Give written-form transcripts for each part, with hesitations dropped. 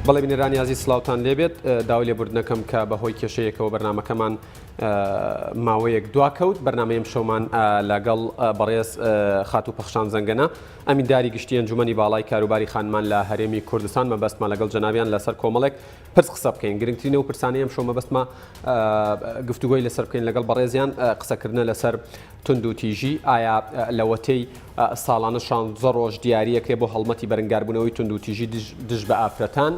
بەڵێ بینەرانی ئازیز سڵاوتان لێبێت داوای لێبوردنەکەم کە بەهۆی کێشەیەکەوە بەرنمەکەمان ماوەیەک دواکەوت بەرنمەی ئەمشەومان لەگەڵ بەڕێز خاتوو پەخشان زەنگەنە ئەمینداری گشتی ئەنجومەنی باڵای کاروباری خانمان لە هەرێمی کوردستان مەبەستمە لەگەڵ جەنابیان لەسەر کۆمەڵێک پرس قسە بکەین گرنگترین ئەو پرسانەی ئەمشەو مەبەستمە گفتوگۆی لەسەر بکەین لەگەڵ بەڕێزیان قسەکردنە لەسەر توندوتیژی ئایا لەوەتەی ساڵانە شانزە ڕۆژ دیاریەکرێ بۆ هەڵمەتی بەرنگاربوونەوەی توندوتیژی دژ بە ئافرەتان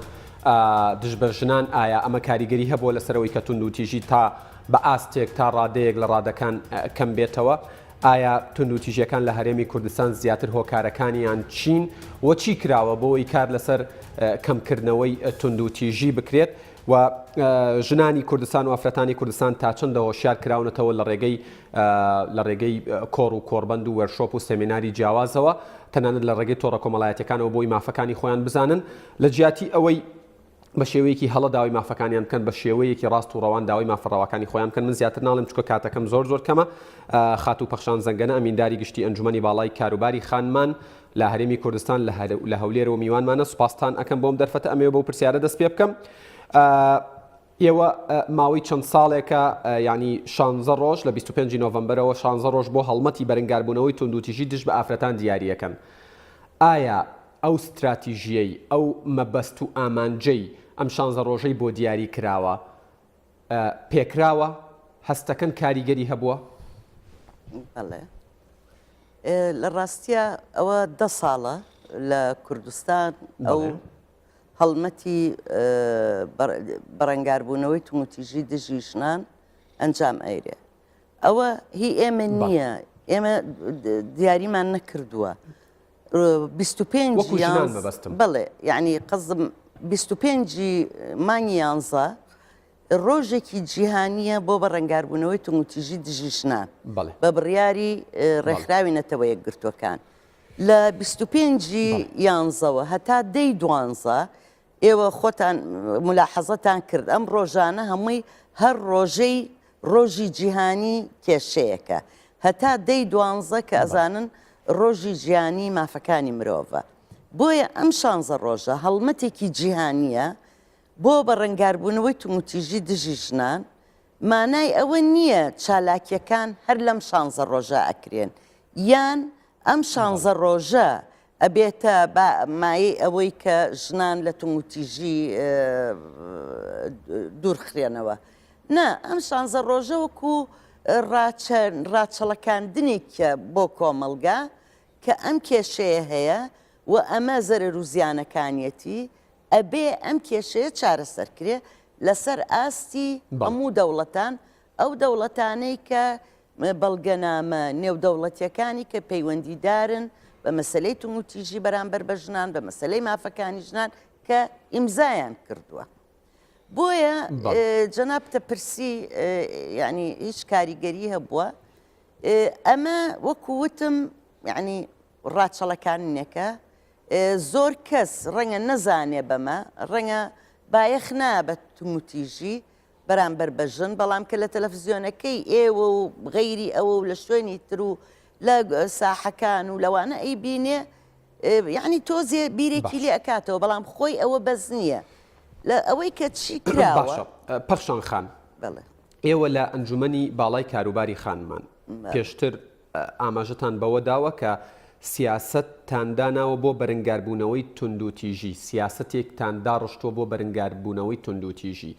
دژ بە ژنان ئایا ئەمە کاریگەری هەبووە لەسەرەوەی کە توندوتیژی تا بە ئاستێک تا ڕادەیەک لە ڕادەکان کەم بێتەوە ئایا توندوتیژیەکان لە هەرێمی کوردستان زیاتر هۆکارەکانیان چین و چی کراوە بۆ ئەوەی کار لەسەر کەمکردنەوەی توندوتیژی بکرێت و ژنانی کوردستان و ئافرەتانی کوردستان تا چەندە هۆشیار کراونەتەوە لە ڕێگەی لە ڕێگەی کۆڕ و کۆڕبەند و وەرشۆپ و سێمیناری جیاوازەوە تەنانەت لە ڕێگەی تۆڕە کۆمەڵایەتیەکانەوە بۆی مافەکانی خۆیان بزانن لە جیاتی ئەوەی بە شێوەیەکی هەڵە داوای مافەکانیان بکەن بە شێوەیەکی ڕاست و ڕەوان داوای مافە ڕەواکانی خۆیان بکەن من زیاتر ناڵێم چونکە کاتەکەم زۆر زۆر کەمە خاتوو پەخشان زەنگەنە ئەمینداری گشتی ئەنجومەنی باڵای کاروباری خانمان لە هەرێمی کوردستان لە هەولێرەوە میوانمانە سوپاستان ئەکەم بۆم دەرفەتە ئەمەوێ بەو پرسیارە دەست پێ بکەم ئێوە ماوەی چەند ساڵێکە ینی شانزە ڕۆژ لە 25 نۆڤمبەرەوە شانزە ڕۆژ بۆ هەڵمەتی بەرنگاربوونەوەی توندوتیژی دژ بە ئافرەتان دیاریەکەن ئایا ئەو ستراتیژییەی، ئەو مەبەست و ئامانجەی ئەم شانزە ڕۆژەی بۆ دیاری کراوە، پێکراوە؟ هەستەکەن کاریگەری هەبووە؟ بەڵێ. لە ڕاستیا ئەوە دە ساڵە لە کوردستان ئەو هەڵمەتی بەرەنگاربوونەوەی توندوتیژی دژی ژنان ئەنجام ئەیرێ. ئەوە هی ئێمە نییە، ئێمە دیاریمان نەکردووە. 25 وەکو ژنان مەبەستم. بەڵێ یعنی قەزم 25 مانگی یانزە ڕۆژێکی جیهانییە بۆ بەڕەنگاربوونەوەی توندوتیژی دژی ژنان بە بڕیاری ڕێکخراوی نەتەوە یەکگرتووەکان لە 25 یانزەوە هەتا دەی دوانزە ئێوە خۆتان مولاحەزەتان کرد ئەم ڕۆژانە هەمووی هەر ڕۆژەی ڕۆژی جیهانی کێشەیەکە هەتا دەی دوانزە کە ئەزانن ڕۆژی جیهانی مافەکانی مرۆڤە بۆیە ئەم شانزە ڕۆژە هەڵمەتێکی جیهانیە بۆ بەڕەنگاربوونەوەی توندوتیژی دژی ژنان مانای ئەوە نییە چالاکیەکان هەر لەم شانزە ڕۆژە ئەکرێن یان ئەم شانزە ڕۆژە ئەبێتە مایەی ئەوەی کە ژنان لە توندوتیژی دوورخرێنەوە. نا، ئەم شانزە ڕۆژە وەکو ڕاچەڵەکاندنێکە بۆ کۆمەڵگا کە ئەم کێشەیە هەیە و ئەمە زەرەر و زیانەکانیەتی، ئەبێ ئەم کێشەیە چارەسەر کرێ لەسەر ئاستی هەموو دەوڵەتان، ئەو دەوڵەتانەی کە بەڵگەنامە نێودەوڵەتییەکانی کە پەیوەندیدارن بە مەسەلەی توندوتیژی بەرامبەر بە ژنان، بە مەسەلەی مافەکانی ژنان کە ئیمزایان کردووە. بۆیە جەنابتە پرسی یعنی هیچ کاریگەری هەبووە ئەمە وەکو وتم یعنی ڕاچەڵەکانێکە زۆر کەس ڕەنگە نەزانێ بەمە ڕەنگە بایەخ نا بە توندوتیژی بەرامبەر بە ژن، بەڵام کە لە تەلەفزیۆنەکەی ئێوە و غەیری ئەوە و لە شوێنی تر و لە ساحەکان و لەوانە ئەیبینێ یعنی تۆزێ بیرێکی لێ ئەکاتەوە بەڵام خۆی ئەوە بەس نییە لە ئەوەی کە چی کراوە. باشە پەخشان خان بەڵێ. ئێوە لە ئەنجومەنی باڵای کاروباری خانمان پێشتر ئاماژەتان بەوە داوە کە سیاسەتتان داناوە بۆ بەرنگاربوونەوەی توندوتیژی، سیاسەتێکتان داڕشتووە بۆ بەرنگاربوونەوەی توندوتیژی.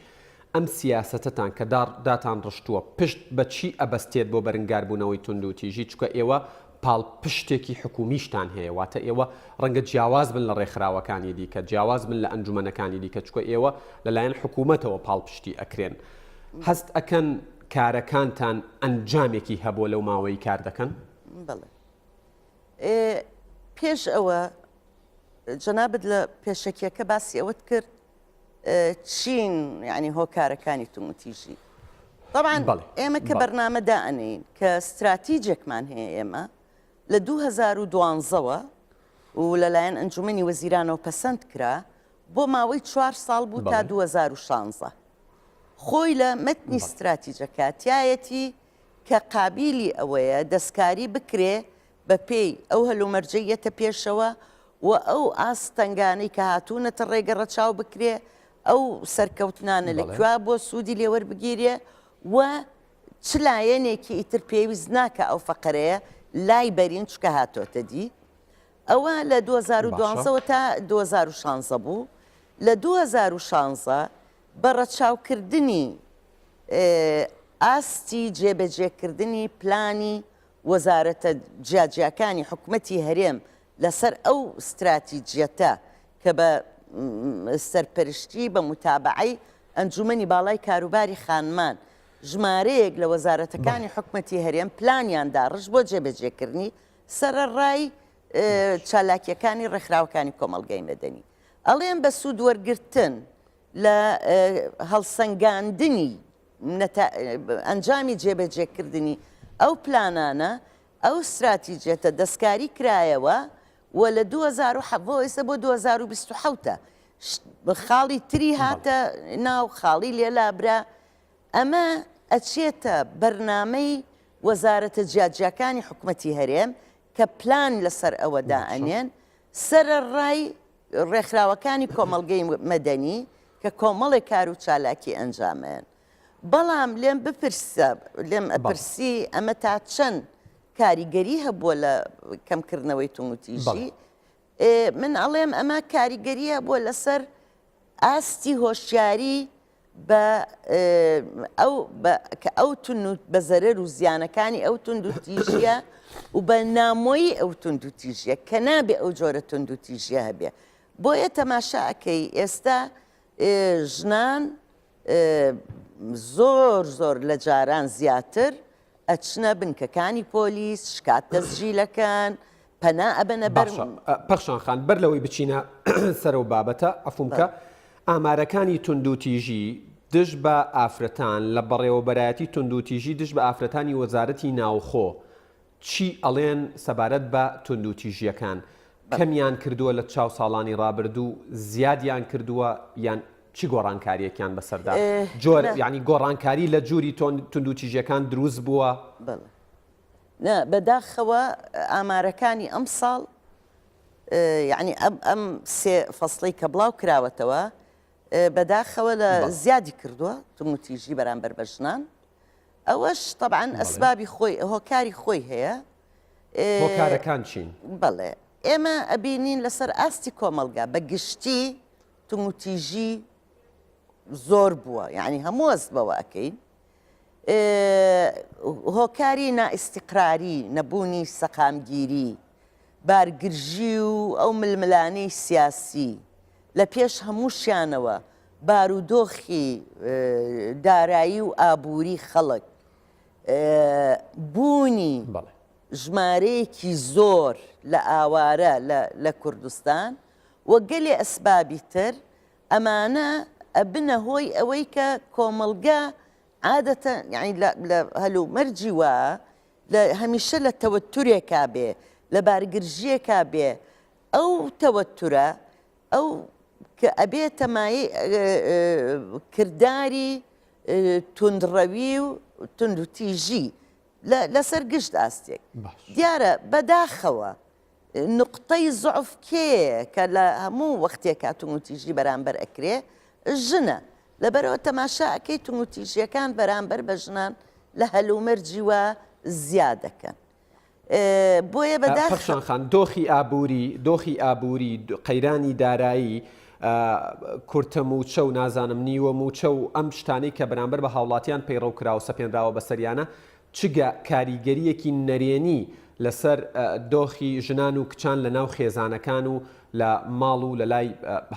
ئەم سیاسەتەتان کە داتان ڕشتووە پشت بە چی ئەبەستێت بۆ بەرنگاربوونەوەی توندوتیژی، چونکە ئێوە پاڵپشتێکی حکومیشتان هەیە، واتە ئێوە ڕەنگە جیاواز بن لە ڕێکخراوەکانی دیکە، جیاواز بن لە ئەنجومەنەکانی دیکە، چونکە ئێوە لەلایەن حکومەتەوە پاڵپشتی ئەکرێن. هەست ئەکەن کارەکانتان ئەنجامێکی هەبووە لەو ماوەی کار دەکەن؟ بەڵێ. پێش ئەوە جەنابت لە پێشەکیەکە باسی ئەوەت کرد چین یعنی هۆکارەکانی توندوتیژی طبعا ئێمە کە بەرنامە دائەنین کە ستراتیجێکمان هەیە ئێمە لە 2012ەوە و لەلایەن ئەنجومەنی وەزیرانەوە پەسەند کرا بۆ ماوەی چوار ساڵ بوو تا 2016 خۆی لە مەتنی ستراتیجەکە تایەتی کە قابیلی ئەوەیە دەستکاری بکرێ بە پێی ئەو هەلومەرجەی یەتە پێشەوە. و ئەو ئاستەنگانەی کە هاتوونەتە ڕێگە ڕەچاو بکرێ، ئەو سەرکەوتنانە لە کوێ بۆ سوودی لێ وەربگیرێ و چ لایەنێکی ئیتر پێویست ناکا ئەو فەقەرەیە لای بەرین چونکە هاتۆتە دی. ئەوە لە 2012 وە تا 2016 بوو. لە 2016 بە ڕەچاوکردنی ئاستی جێبەجێکردنی پلانی وەزارەتە جیاجیاکانی حکومەتی هەرێم لەسەر ئەو ستراتیجیەتە کە بە سەرپەرشتی بە موتابەعەی ئەنجومەنی باڵای کاروباری خانمان ژمارەیەک لە وەزارەتەکانی حکومەتی هەرێم پلانیان داڕشت بۆ جێبەجێکردنی سەرەڕای چالاکیەکانی ڕێکخراوەکانی کۆمەڵگەی مەدەنی ئەڵێن بە سوود وەرگرتن لە هەڵسەنگاندنی ئەنجامی جێبەجێکردنی ئەو پلانانە، ئەو ستراتیجیەتە دەستکاری کرایەوە و لە 2007 بۆ ئێستا بۆ 2027 خاڵی تری هاتە ناو خاڵی لێ لابرا ئەمە ئەچێتە بەرنامەی وەزارەتە جیاجیاکانی حکومەتی هەرێم کە پلان لەسەر ئەوە دائەنێن سەرەڕای ڕێکخراوەکانی کۆمەڵگەی مەدەنی کە کۆمەڵێک کار و چالاکی ئەنجامەیەن. بەڵام لێم بپرسە لێم ئەپرسی ئەمە تا چەند کاریگەری هەبووە لە کەمکردنەوەی توندوتیژی؟ من ئەڵێم ئەمە کاریگەری هەبووە لەسەر ئاستی هۆشیاری بە ئەو بە کە ئەو تون و بە زەرەر و زیانەکانی ئەو توندوتیژیە و بە نامۆیی ئەو توندوتیژیە کە نابێ ئەو جۆرە توندوتیژیە هەبێ بۆیە تەماشا ئەکەی ئێستا ژنان زۆر زۆر لە جاران زیاتر ئەچنە بنکەکانی پۆلیس شکات تەسجیلەکەن پەنا ئەبەنە بەر. باشە پەخشان خان بەر لەوەی بچینە سەر ئەو بابەتە عەفوم بکە ئامارەکانی توندوتیژی دژ بە ئافرەتان لە بەڕێوەبەرایەتی توندوتیژی دژ بە ئافرەتانی وەزارەتی ناوخۆ چی ئەڵێن سەبارەت بە توندوتیژیەکان کەمیان کردووە لە چاو ساڵانی ڕابردوو زیادیان کردووە یان چ گۆڕانکاریەکیان بەسەردا جۆر یعنی گۆڕانکاری لە جوری توندوتیژیەکان دروست بووە؟ بەڵێ نا بەداخەوە ئامارەکانی ئەمساڵ یعنی ئەم ئەم سێ فەسڵەی کە بڵاو کراوەتەوە بەداخەوە لە زیادی کردووە توندوتیژی بەرامبەر بە ژنان ئەوەش تەبعەن ئەسبابی خۆی هۆکاری خۆی هەیە. هۆکارەکان چین؟ بەڵێ ئێمە ئەبینین لەسەر ئاستی کۆمەڵگا بە گشتی توندوتیژی زۆر بووە یعنی هەموو هەست بەوە ئەکەین هۆکاری نائیستیقراری، نەبوونی سەقامگیری، بارگرژی و ئەو ململانێی سیاسی، لە پێش هەمووشیانەوە بارودۆخی دارایی و ئابووری خەڵک، بوونی ژمارەیەکی زۆر لە ئاوارە لە کوردستان و گەلێ ئەسبابی تر، ئەمانە ئەبنە هۆی ئەوەی کە کۆمەڵگا عادەتەن یانی لە لە هەلومەرجی وا لە هەمیشە لە تەوەتورێکا بێ لە بارگرژییەکا بێ ئەو تەوەتورە ئەو کە ئەبێتە مایەی کرداری توندڕەوی و توندوتیژی لە لەسەر گشت ئاستێک دیارە بەداخەوە نوقتەی زوعف کێیە کە لە هەموو وەختێکا توندوتیژی بەرامبەر ئەکرێ؟ ژنە. لەبەرئەوە تەماشا ئەکەی توندوتیژیەکان بەرامبەر بە ژنان لە هەلومەرجی وا زیاد دەکەن. بۆیە بەداخ. پەخشان خان، دۆخی ئابووری، دۆخی ئابووری، قەیرانی دارایی، کورتە مووچە و نازانم نیوە مووچە و ئەم شتانەی کە بەرامبەر بە هاوڵاتیان پەیڕەو کراوە سەپێنراوە بەسەریانە، چ کاریگەرییەکی نەرێنی لەسەر دۆخی ژنان و کچان لە ناو خێزانەکان و لە ماڵ و لە لای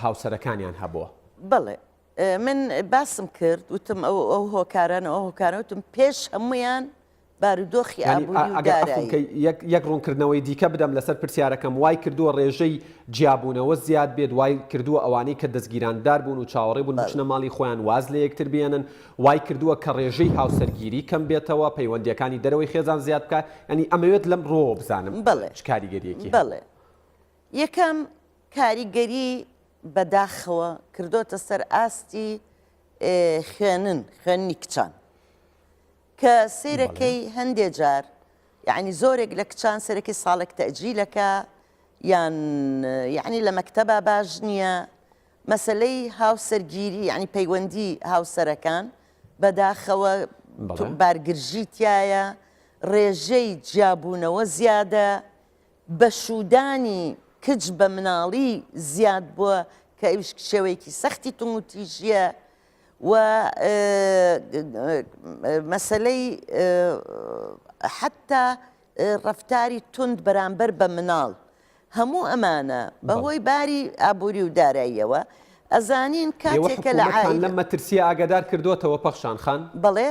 هاوسەرەکانیان هەبووە؟ بەڵێ من باسم کرد وتم ئەو ئەو هۆکارانە ئەو هۆکارە وتم پێش هەموویان بارودۆخی ئابووری و دارایی. یەک یەک ڕوونکردنەوەی دیکە بدەم لەسەر پرسیارەکەم وای کردووە ڕێژەی جیابوونەوە زیاد بێت وای کردووە ئەوانەی کە دەستگیراندار بوون و چاوەڕێ بوون بچنە ماڵی خۆیان واز لە یەکتر بێنن وای کردووە کە ڕێژەی هاوسەرگیری کەم بێتەوە، پەیوەندییەکانی دەرەوەی خێزان زیاد بکات، یانی ئەمەوێت لەم ڕووەوە بزانم بەڵێ چ کاریگەرییەکی هەبووە؟ بەڵێ یەکەم کاریگەری بەداخەوە کردۆتە سەر ئاستی خوێنن خوێننی کچان کە سەیرەکەی هەندێ جار یعنی زۆرێک لە کچان سەرەکی ساڵێک تەجیلەکە. یان یەعنی لە مەکتەبا باش نییە، مەسەلەی هاوسەرگیری یەعنی پەیوەندی هاوسەرەکان بەداخەوە بارگرژی تیایە، ڕێژەی جیابوونەوە زیادە، بەشوودانی کچ بە مناڵی زیاد بووە کە ئەویش شێوەیەکی سەختی توندوتیژییە و مەسەلەی حەتا ڕەفتاری توند بەرامبەر بە مناڵ هەموو ئەمانە بەهۆی باری ئابووری و داراییەوە ئەزانین ئێوە کاتێک کە لە حکوومەتتان عائیلە لەم مەترسییە ئاگادار کردۆتەوە پەخشان خان؟ بەڵێ.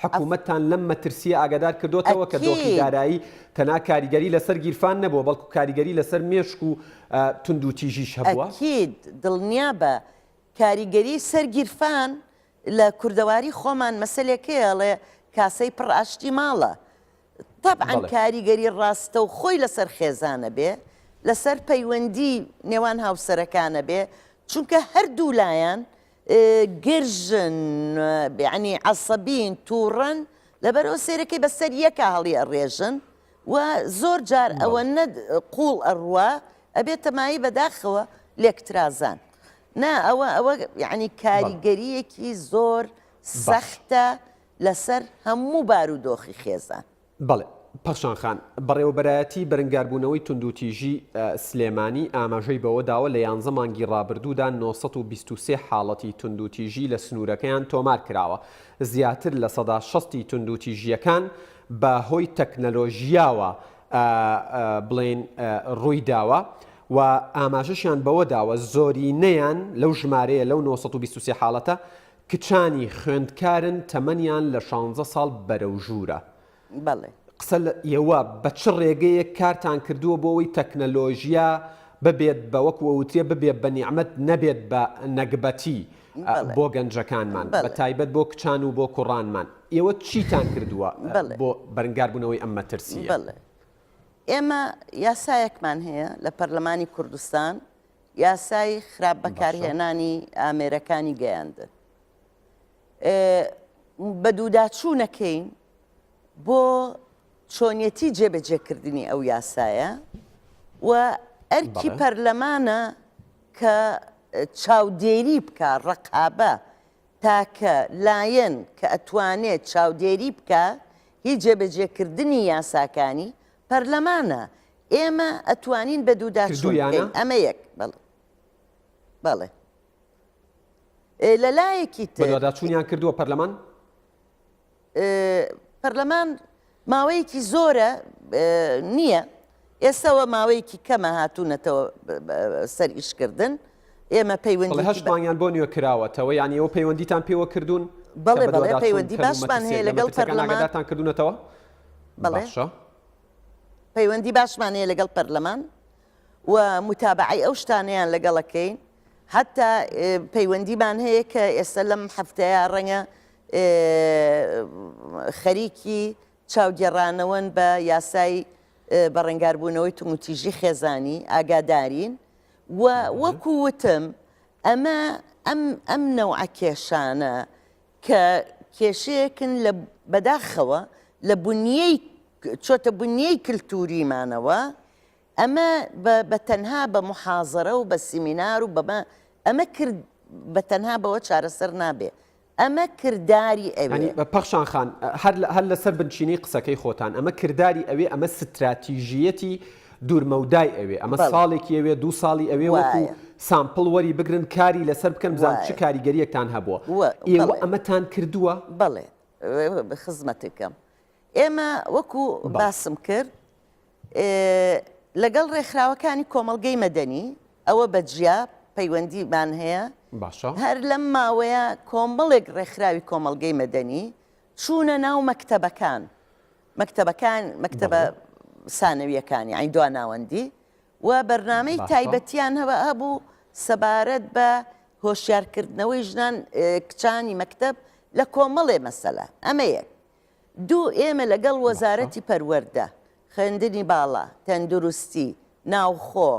حکوومەتتان لەم مەترسییە ئاگادار کردۆتەوە کە دۆخی ئەکید. دارایی تەنها کاریگەری لەسەر گیرفان نەبووە بەڵکو کاریگەری لەسەر مێشک و توندوتیژیش هەبووە؟ ئەکید، دڵنیابە کاریگەری سەر گیرفان لە کوردەواری خۆمان مەسەلێک هەیە ئەڵێ کاسەی پڕ ئاشتی ماڵە تەبعەن کاریگەری ڕاستەوخۆی لەسەر خێزانە بێ لەسەر پەیوەندی نێوان هاوسەرەکانە بێ چونکە هەردوو لایان گرژن یعنی عەسەبین تووڕەن لەبەرئەوە سەیرەکەی بەسەر یەکا هەڵی ئەڕێژن و زۆر جار ئەوەنە قوڵ ئەڕوا ئەبێتە مایەی بەداخەوە لێکترازان نا ئەوە ئەوە یعنی کاریگەریەکی زۆر سەختە لەسەر هەموو بارودۆخی خێزان. بەڵێ پەخشان خان، بەڕێوەبەرایەتی بەرنگاربوونەوەی توندوتیژی سلێمانی ئاماژەی بەوەداوە لە یانزە مانگی ڕابردوودا 923 حاڵەتی توندوتیژی لە سنوورەکەیان تۆمارکراوە، زیاتر 60% ی توندوتیژییەکان بە هۆی تەکنەلۆژیاوە بڵێین ڕوویداوە و ئاماژەشیان بەوە داوە زۆرینەیان لەو ژمارەیە لەو 923 حاڵەتە کچانی خوێندکارن تەمەنیان لە شانزە ساڵ بەرەو ژوورە. بەڵێ. قسە لە ئێوە بە چ ڕێگەیەک کارتان کردووە بۆ ئەوەی تەکنەلۆژیا ببێت بە وەکو ئەوترێ ببێت بە نیعمەت نەبێت بە نەگبەتی بۆ گەنجەکانمان بە تایبەت بۆ کچان و بۆ کوڕانمان ئێوە چیتان کردووە بۆ بەرنگاربوونەوەی ئەم مەترسییە؟ بەڵێ ئێمە یاسایەکمان هەیە لە پەرلەمانی کوردستان یاسای خراپ بەکارهێنانی ئامێرەکانی گەیاندن بەدووداچوونەکەین بۆ چۆنیەتی جێبەجێکردنی ئەو یاسایە و ئەرکی پەرلەمانە کە چاودێری بکا ڕەقابە تاکە لایەن کە ئەتوانێت چاودێری بکا هی جێبەجێکردنی یاساکانی پەرلەمانە ئێمە ئەتوانین بەدووداچوون بکەین ئەمە یەک بەڵێ بەڵێ لەلایەکی تر بەدواداچوونیان کردووە پەرلەمان؟ پەرلەمان ماوەیەکی زۆرە نییە ئێستاوە ماوەیەکی کەمە هاتوونەتەوە سەر ئیشکردن ئێمە پەیوەندی هەشت مانگیان بۆ نوێ کراوەتەوە یان ئێوە پەیوەندیتان پێوە کردوون بەڵێ بەڵێ پەیوەندی باشمان هەیە لەگەڵ پەرلەمانتان کردوونەتەوە بەڵێ پەیوەندی باشمان هەیە لەگەڵ پەرلەمان و متابعەی ئەو شتانەیان لەگەڵەکەین حتا پەیوەندیمان هەیە کە ئێستا لەم هەفتەیە ڕەنگە خەریکی چاوگێڕانەوەن بە یاسای بەڕەنگاربوونەوەی توندوتیژی خێزانی ئاگادارین و وەکو وتم ئەمە ئەم ئەم نەوعە کێشانە کە کێشەیەکن لە بەداخەوە لە بنیەی چۆتە بنیەی کلتوریمانەوە ئەمە بە بە تەنها بە محازەرە و بە سیمینار و بەمە ئەمە کرد بە تەنها بەوە چارەسەر نابێ ئەمە کرداری ئەوێ. یانی پەخشان خان هەر هەر لەسەر بنچینەی قسەکەی خۆتان ئەمە کرداری ئەوێ ئەمە ستراتیژییەتی دوورمەودای ئەوێ ئەمە ساڵێکی ئەوێ دوو ساڵی ئەوێ وەکو sample وەری بگرن کاری لەسەر بکەن بزان چ کاریگەریەکتان هەبووە ئێوە ئەمەتان کردووە؟ بەڵێ خزمەتەکەم ئێمە وەکو باسم کرد لەگەڵ ڕێکخراوەکانی کۆمەڵگەی مەدەنی ئەوە بە جیا پەیوەندیمان هەیە باشە هەر لەم ماوەیە کۆمەڵێک ڕێکخراوی کۆمەڵگەی مەدەنی چوونە ناو مەکتەبەکان مەکتەبەکان مەکتەبە سانەویەکان یانی دواناوەندی و بەرنامەی تایبەتیان هەبە هەبوو سەبارەت بە هۆشیارکردنەوەی ژنان کچانی مەکتەب لە کۆمەڵێ مەسەلە ئەمە یەک دوو، ئێمە لەگەڵ وەزارەتی پەروەردە، خوێندنی باڵا، تەندروستی، ناوخۆ،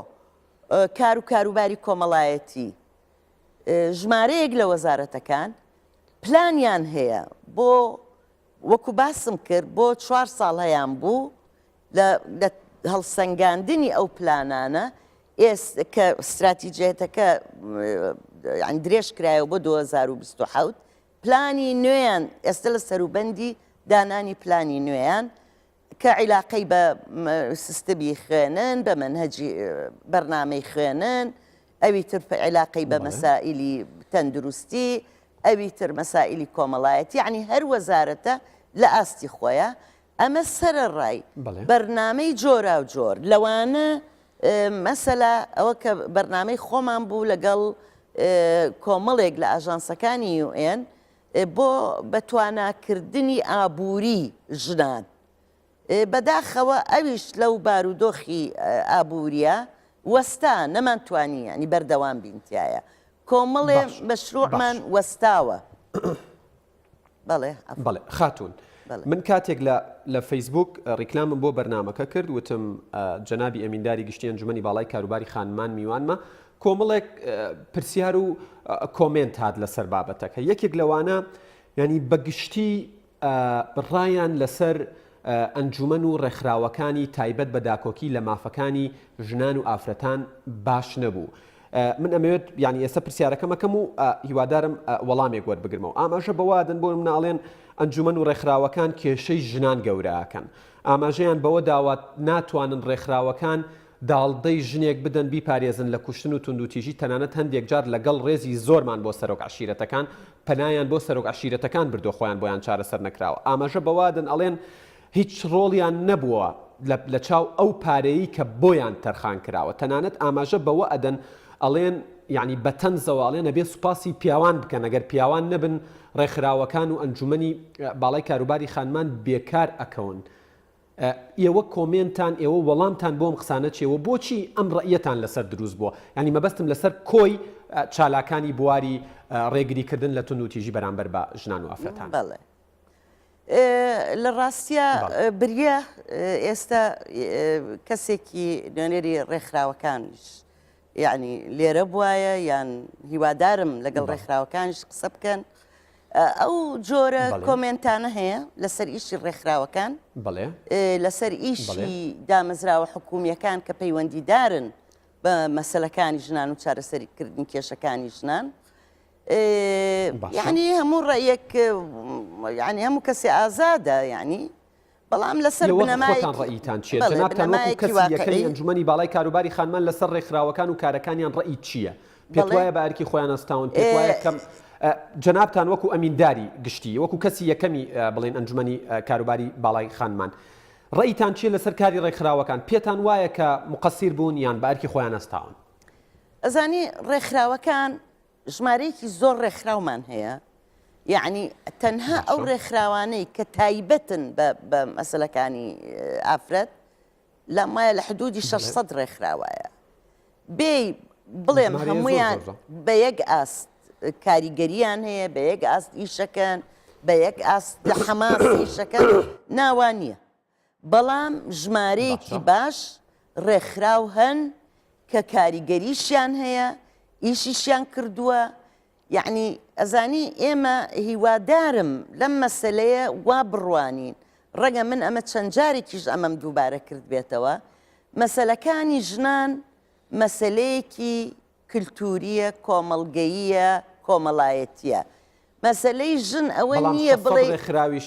کار و کاروباری کۆمەڵایەتی، ژمارەیەک لە وەزارەتەکان پلانیان هەیە بۆ وەکو باسم کرد بۆ چوار ساڵ هەیان بوو لە. هەڵسەنگاندنی ئەو پلانانە ئێست کە ستراتیجیەتەکە یانی درێژ کرایەوە بۆ 2027 پلانی نوێیان ئێستا لە سەروبەندی دانانی پلانی نوێیان کە عیلاقەی بە سیستمی خوێنن بە مەنهەجی بەرنامەی خوێنن ئەوی تر عیلاقەی بە مەسائیلی تەندروستی ئەوی تر مەسائیلی کۆمەڵایەتی یعنی هەر وەزارەتە لە ئاستی خۆیە ئەمە سەرەڕای بەرنامەی جۆراوجۆر لەوانە مەسەلا ئەوە کە بەرنامەی خۆمان بوو لەگەڵ کۆمەڵێک لە ئاژانسەکانی یوئێن بۆ بەتواناکردنی ئابووری ژنان. بەداخەوە ئەویش لەو بارودۆخی ئابووریە وەستا، نەمانتوانی یانی بەردەوام بین تیایا. کۆمەڵێ مەشروعمان وەستاوە. بەڵێ عەفوو. بەڵێ خاتوون. من کاتێک لە لە فەیسبووک ڕیکلامم بۆ بەرنامەکە کرد وتم جەنابی ئەمینداری گشتی ئەنجومەنی باڵای کاروباری خانمان میوانمە کۆمەڵێک پرسیار و کۆمێنت هات لەسەر بابەتەکە یەکێک لەوانە یانی بەگشتی ڕایان لەسەر ئەنجومەن و ڕێکخراوەکانی تایبەت بە داکۆکی لە مافەکانی ژنان و ئافرەتان باش نەبوو. من ئەمەوێت یانی ئێستا پرسیارەکەم ئەکەم و هیوادارم وەڵامێک وەربگرمەوە. ئاماژە بەوە ئەدەن بۆ نمونە ئەڵێن ئەنجومەن و ڕێکخراوەکان کێشەی ژنان گەورە ئەکەن. ئاماژەیان بەوە داوە ناتوانن ڕێکخراوەکان داڵدەی ژنێک بدەن بیپارێزن لە کوشتن و توندوتیژی تەنانەت هەندێک جار لەگەڵ ڕێزی زۆرمان بۆ سەرۆک عەشیرەتەکان پەنایان بۆ سەرۆک عەشیرەتەکان بردوە خۆیان بۆیان چارەسەر نەکراوە ئاماژە بەوەدەن ئەڵێن هیچ ڕۆڵیان نەبووە لە چاو ئەو پارەیەی کە بۆیان تەرخان کراوە تەنانەت ئاماژە بەوە ئەدەن ئەڵێن یانی بە تەنزەوە ئەڵێن ئەبێ سوپاسی پیاوان بکەن ئەگەر پیاوان نەبن ڕێکخراوەکان و ئەنجومەنی باڵای کاروباری خانمان بێکار ئەکەون ئێوە کۆمێنتان ئێوە وەڵامتان بۆ ئەم قسانە چیە وە بۆچی ئەم ڕەئیەتان لەسەر دروست بووە یانی مەبەستم لەسەر کۆی چالاکانی بواری ڕێگری کردن لە توندوتیژی بەرامبەر بە ژنان و ئافرەتان؟ بەڵێ لە ڕاستیا بریا ئێستا کەسێکی نوێنەری ڕێکخراوەکانیش یەعنی لێرە بوایە یان هیوادارم لەگەڵ ڕێکخراوەکانیش قسە بکەن ئەو جۆرە کۆمێنتانە هەیە لەسەر ئیشی ڕێکخراوەکان لەسەر ئیشی دامەزراوە حکومیەکان کە پەیوەندیدارن بە مەسلەکانی ژنان و چارەسەریکردنی کێشەکانی ژنان یعنی هەموو ڕێیەک یعنی هەموو کەسێ ئازادە یعنی بەڵام لەسەر ئێوە بنەمایەکی خۆتان ڕەئیتان چییە؟ بەڵێ جەنابتان وەکو بنەمایەکی کەسی یەکەمی واقعی ئەنجومەنی باڵای کاروباری خانمان لەسەر ڕێکخراوەکان و کارەکانیان ڕەئیت چییە؟ پێت بەڵێ وایە بە ئەرکی خۆیان هەستاون؟ پێت وایە کەم جەنابتان وەکو ئەمینداری گشتی، وەکو کەسی یەکەمی بڵێین ئەنجومەنی کاروباری باڵای خانمان ڕەئیتان چییە لەسەر کاری ڕێکخراوەکان؟ پێتان وایە کە موقەسیر بوون یان بە ئەرکی خۆیان هەستاون؟ ئەزانی ڕێکخراوەکان ژمارەیەکی زۆر ڕێکخراومان هەیە یەعنی تەنها ئەو ڕێکخراوانەی کە تایبەتن بە مەسلەکانی ئافرەت لام وایە لە حدودی 600 ڕێکخراوایە بێ بڵێم هەمویان بە یەک ئاست کاریگەریان هەیە بە یەک ئاست ئیشەکەن بە یەک ئاست لە حەماس ئیشەکەن ناوان نییە بەڵام ژمارەیەکی باش ڕێکخراو هەن کە کاریگەریشیان هەیە، ئیشیشیان کردووە، یەعنی ئەزانی ئێمە هیوادارم لەم مەسەلەیە وا بڕوانین، ڕەنگە من ئەمە چەند جارێکیش ئەمەم دووبارە کردبێتەوە، مەسەلەکانی ژنان مەسەلەیەکی کلتوریە، کۆمەڵگەییە، کۆمەڵایەتیە. مەسەلەی ژن ئەوە بەڵام نییە 600 بڵێی. ڕێکخراویش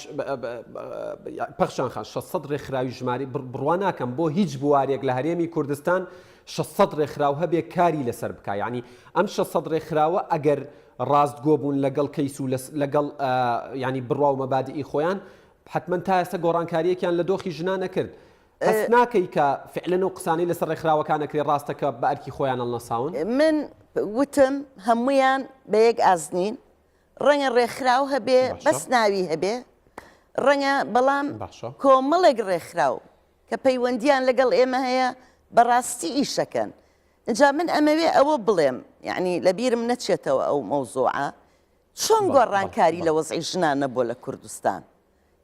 پەخشان خان 600 ڕێکخراوی ژمارەی بڕوا ناکەم بۆ هیچ بوارێک لە هەرێمی کوردستان 600 ڕێکخراو هەبێ کاری لەسەر بکا یانی ئەم 600 ڕێکخراوە ئەگەر ڕاستگۆ بوون لەگەڵ کەیس و لەگەڵ یانی بڕوا و مەبادئی خۆیان حتمما تا ئێستا گۆڕانکارییەکیان لە دۆخی ژنان نەکرد هەست ناکەی کە فعلەن ئەو قسانەی لەسەر ڕێکخراوەکان ئەکرێ ڕاستە کە بە ئەرکی خۆیان هەڵنەساون؟ من وتم هەموویان بە یەک ئاست نین، ڕەنگە ڕێکخراو هەبێ بەس ناوی هەبێ، ڕەنگە بەڵام کۆمەڵێک ڕێکخراو کە پەیوەندییان لەگەڵ ئێمە هەیە بەڕاستی ئیشەکەن. ئینجا من ئەمەوێ ئەوە بڵێم یەعنی لەبیرم نەچێتەوە ئەو مەوزوعە، چۆن گۆڕانکاری لە وەزعی ژنان نەبووە لە کوردستان؟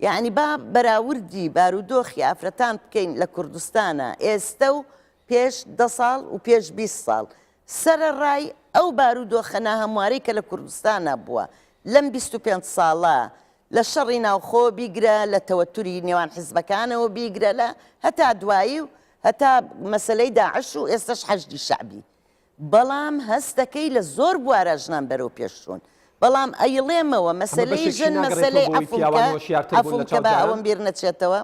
یەعنی با بەراوردی بارودۆخی ئافرەتان بکەین لە کوردستانا ئێستە و پێش دە ساڵ و پێش 20 ساڵ سەرەڕای ئەو بارودۆخە ناهەموارەی کە لە کوردستانا بووە لەم 25 ساڵە لە شەڕی ناوخۆ بیگرە لە تەوەتوری نێوان حزبەکانەوە بیگرە لە هەتا دوایی و. هەتا مەسەلەی داعش و ئێستەش حەشدی شەعبی بەڵام هەست دەکەی لە زۆر بوارا ژنان بەرەو پێش چوون بەڵام ئەیڵێمەوە ئەمە مەسەلەی بەشێکیشی ژن ناگەڕێتەوە مەسەلەی بۆ ئەوەی عەفوم پیاوان کە هۆشیارتر بوون عەفوم لە کە چاو با جاران؟ ئەوەم بیر نەچێتەوە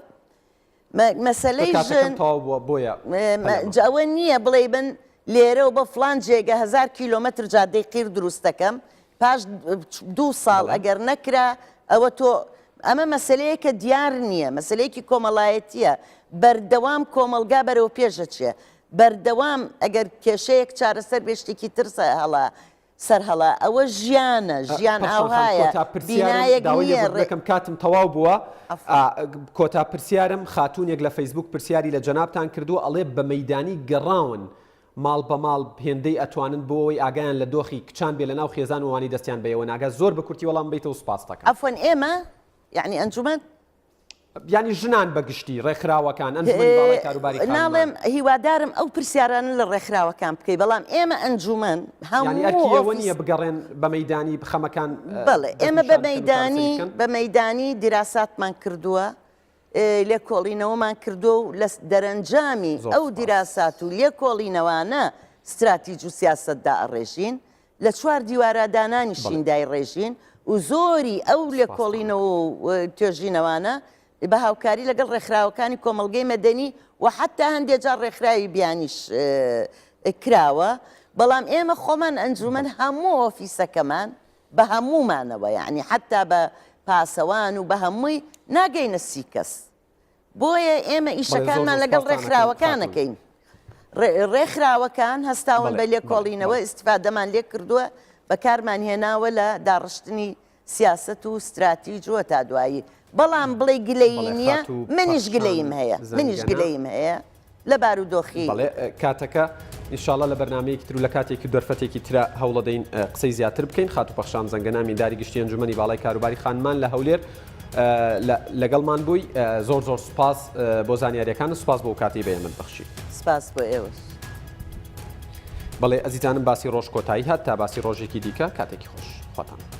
چونکە مەسەلەی کاتەکەم ژن تەواو بووە بۆیە پەلەمە. جا ئەوە نییە بڵێی من لێرەوە بۆ فڵان جێگە هەزار کیلۆمەتر جادەی قیر دروست دەکەم پاش دوو ساڵ بەڵێ. ئەگەر نەکرا ئەوە تۆ ئەمە مەسەلەیەکە دیار نییە مەسەلەیەکی کۆمەڵایەتییە بەردەوام کۆمەڵگا بەرەو پێش ئەچێ بەردەوام ئەگەر کێشەیەک چارەسەر بێ شتێکی تر هەڵا سەرهەڵا ئەوە ژیانە ژیان پەخشان خان ئاوهایە کۆتا پرسیارم بینایەک داوای نییە لێبوردن ڕێ دەکەم کاتم تەواو بووە عەفوەن. کۆتا پرسیارم خاتوونێک لە فەیسبووک پرسیاری لە جەنابتان کردووە ئەڵێ بە مەیدانی گەڕاون ماڵ بە ماڵ هێندەی ئەتوانن بۆ ئەوەی ئاگایان لە دۆخی کچان بێ لە ناو خێزان و ئەوانەی دەستیان بە ئێوە ناگا زۆر بە کورتی وەڵام بەیتەوە سوپاست دەکەم. عەفوەن ئێمە یەعنی ئەنجومەن؟ یانی ژنان بە گشتی، ڕێکخراوەکان، ئەنجومەنی باڵای کاروباری خانمان. ناڵێم، هیوادارم ئەو پرسیارانە لە ڕێکخراوەکان بکەی، بەڵام ئێمە ئەنجومەن یانی هەموو ئەرکی ئێوە ئۆفیس. نییە بگەڕێن بە مەیدانی خەمەکان بەڵێ ئێمە بە دەستنیشان بکەن و چارەسەری مەیدانی بکەن؟ بە مەیدانی دیراساتمان کردووە، لێکۆڵینەوەمان کردووە و لە دەرەنجامی زۆر ئەو سوپاس. دیراسات و لێکۆڵینەوانە ستراتیج و سیاسەت دائەڕێژین، لە چوار دیوارا دانانیشین بەڵێ. دایڕێژین و زۆری ئەو سوپاستان لێکۆڵینەوە و توێژینەوانە بە هاوکاری لەگەڵ ڕێکخراوەکانی کۆمەڵگەی مەدەنی و حەتتا هەندێ جار ڕێکخراوی بیانیش کراوە، بەڵام ئێمە خۆمان ئەنجومەن بەڵێ. هەموو ئۆفیسەکەمان بە هەموومانەوە یەعنی حەتتا بە پاسەوان و بە هەمووی ناگەینە 30 کەس. بۆیە ئێمە بەڵێ زۆر ئیشەکانمان زۆر لەگەڵ سوپاستان ئەکەم ڕێکخراوەکان خاتوون. ئەکەین. ڕێکخراوەکان هەستاون بەڵێ بە بەڵێ لێکۆڵینەوە، بەڵێ. ئیستفادەمان لێ کردووە، بەکارمان هێناوە لە داڕشتنی سیاسەت و ستراتیج و هەتا دوایی. بەڵام بڵێی گلەیی بەڵێ نییە، خاتوو منیش پەخشان گلەییم هەیە، منیش زەنگەنە. گلەییم هەیە لە بارودۆخی. بەڵێ کاتەکە ئینشاڵڵا لە بەرنامەیەکی تر و لە کاتێکی و دەرفەتێکی ترا هەوڵەدەین قسەی زیاتر بکەین. خاتوو پەخشان زەنگەنە ئەمینداری گشتی ئەنجومەنی باڵای کاروباری خانمان لە هەولێر لەگەڵمان بووی. زۆر زۆر سوپاس بۆ زانیاریەکانت، سوپاس بۆ ئەو کاتەی بە ئێمەت بەخشی. سپاس بۆ ئێوەش. بەڵێ ئەزیزانم باسی ڕۆژ کۆتایی هات تا باسی ڕۆژێکی دیکە کاتێکی خۆش. خواتان لەگەڵ.